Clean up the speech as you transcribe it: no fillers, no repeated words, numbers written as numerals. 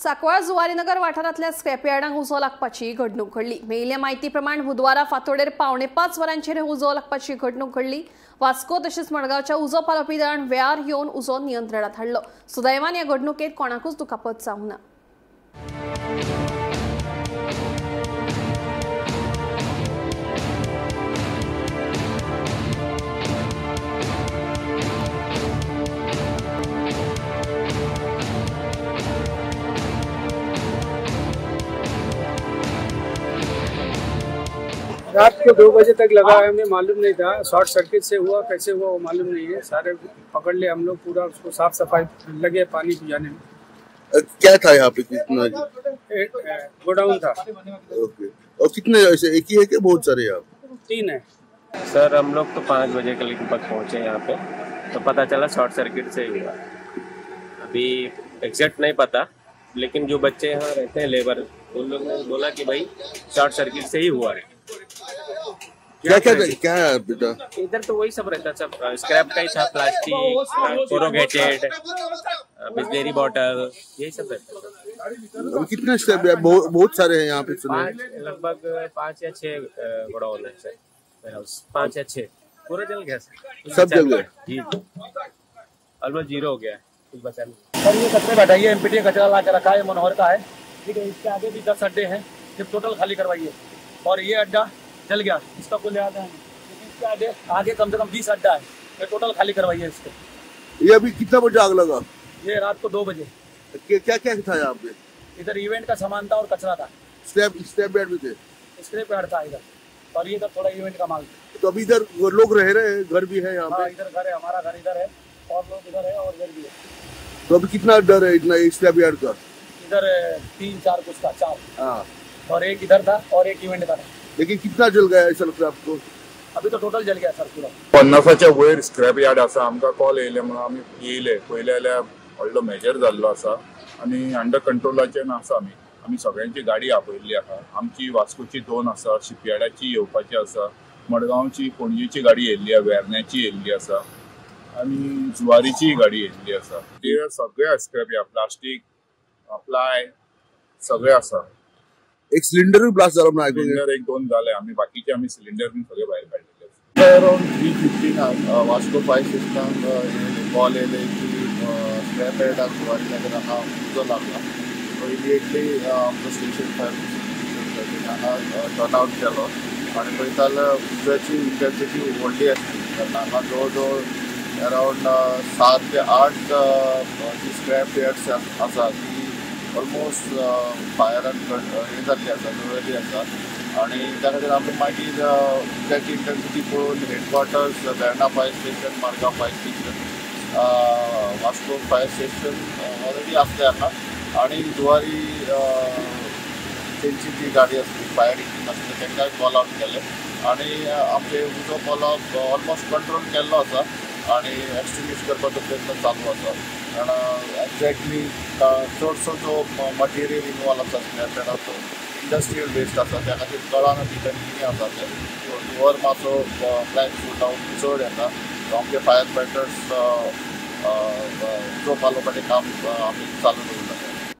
सांकवाळ जुवारीनगर वाठारांतल्या स्क्रॅपयार्डांक उजो लागपाची घडणूक घडली. मेळिल्ल्या म्हायती प्रमाण बुधवारा फांतोडेर 4:45 वरांचेर उजो लागपाची घडणूक घडली. वास्को तशेंच मडगांवच्या उजो पालोवपी दळान वेळार येवन उजो नियंत्रणांत हाडलो. सुदैवान ह्या घडणुकेंत कोणाकूच दुखापत जावंक ना. रात को 2 बजे तक लगा है, हमें मालूम नहीं था शॉर्ट सर्किट से हुआ कैसे हुआ वो मालूम नहीं है। सारे पकड़ ले हम लोग, पूरा उसको साफ सफाई लगे पानी पिलाने में। क्या था यहाँ पे? कितना गोडाउन था। ओके, और कितने ऐसे एक ही है कि बहुत सारे? यहाँ 3 है सर। हम लोग तो 5 बजे के लगभग पहुँचे यहाँ पे, तो पता चला शॉर्ट सर्किट से ही हुआ। अभी एग्जैक्ट नहीं पता, लेकिन जो बच्चे यहाँ रहते हैं लेबर, उन लोग ने बोला कि भाई शॉर्ट सर्किट से ही हुआ है। क्या क्या क्या है बेटा? इधर तो वही सब रहता है, सब स्क्रैप का ही था, प्लास्टिक, कोरोगेटेड, बिजलेरी बॉटल, यही सब रहता है। अभी कितने स्क्रैप है? बहुत सारे हैं यहाँ पे। लगभग 5 या 6 गोडाउन है सर, 5 या 6। पूरा जल गया सर, सब जल गया जी, ऑलमोस्ट जीरो हो गया, कुछ बचा नहीं। सर ये कचरे बैठाइए, एमपीटी कचरा ला के रखा है, मनोहर का है, ठीक है। इसके आगे भी 10 अड्डे हैं, सिर्फ टोटल खाली करवाइए। और ये अड्डा जल गया, इसका कोई लिहाज नहीं, लेकिन इसके आगे आगे कम से कम 20 अड्डा है, ये टोटल खाली करवाइए इसको। ये अभी कितना बजे आग लगा? ये रात को 2 बजे। क्या क्या था यहाँ पे? इधर इवेंट का सामान था और कचरा था। स्क्रैप यार्ड भी थे? स्क्रैप यार्ड था इधर, और ये थोड़ा इवेंट का माल था। तो अभी इधर लोग रह रहे हैं, घर भी है यहाँ पे? इधर घर है, हमारा घर इधर है, और लोग इधर है और इधर भी है। तो अभी कितना डर है इतना स्क्रैप यार्ड का? इधर 3-4 कुछ था, 4। हाँ, और एक इधर था और एक इवेंट का था। लेकिन कितना जल गया ऐसा लगता है आपको? अभी तो टोटल जल गया सर पूरा। 50च्या वयर स्क्रॅप यार्ड आसा। आमकां कॉल येयले म्हणून आमी येयले, पयले जाल्यार व्हडलो मेजर जाल्लो आसा आनी अंडर कंट्रोलाचेर आसा। आमी सगळ्यांची गाडी आपयल्ली आसा। आमची वास्कोची 2 आसा, शिपयार्डाची येवपाची आसा, मडगांवची पणजेची गाडी येयल्ली आसा, वेर्ण्याची येयल्ली आसा आनी जुवारीची गाडी येयल्ली आसा। ते सगळे स्क्रॅप यार्ड, प्लास्टीक, प्लाय सगळे आसा। एक सिलिंडर भी ब्लास्ट झाला म्हणून ऐकून, सिलिंडर 1-2 झाले, आम्ही बाकीचे आम्ही सिलिंडर बी सगळे भायर काढलेले। अराउंड 3:15 वास्को फायर स्टेशनाक कॉल येयले की स्क्रॅप यार्डाक जुवारीनगर हांगा उजो लागला। सो इमिडिएटली आमचो स्टेशन फायर हांगा टर्न आवट केलो आनी पळयता जाल्यार उज्याची इंटेन्सिटी व्हडली आसली, कारण हांगा जवळ जवळ अराउंड 7 ते 8 जी स्क्रॅप यार्ड्स आसा ती ऑलमोस्ट फायरान हे जाल्ली आसा, जळिल्ली आसा। आनी त्या खातीर आमी मागीर उज्याची इंटेन्सिटी पळोवन headquarters Verna fire station, Margao fire station, Vasco fire station already आसले हांगा आनी जुवारी तेंची जी गाडी आसली फायर इंजीन आसले तांकांय कॉल आवट केले आनी आमचे उजो कॉल ऑलमोस्ट कंट्रोल केल्लो आसा आनी एक्सटिंग्विश करपाचो प्रयत्न चालू आसा। कारण एक्झॅक्टली चडसो जो मटेरियल इनवॉल्व आसा स्क्रॅप यार्डाचो इंडस्ट्रियल वेस्ट आसा, त्या खातीर कळना भितर कितें आसा तें। धुंवर मातसो ब्लॅक सुटावन चड येता, आमचे फायर फायटर्स उजो पालोवपाचें काम आमी चालू दवरलें।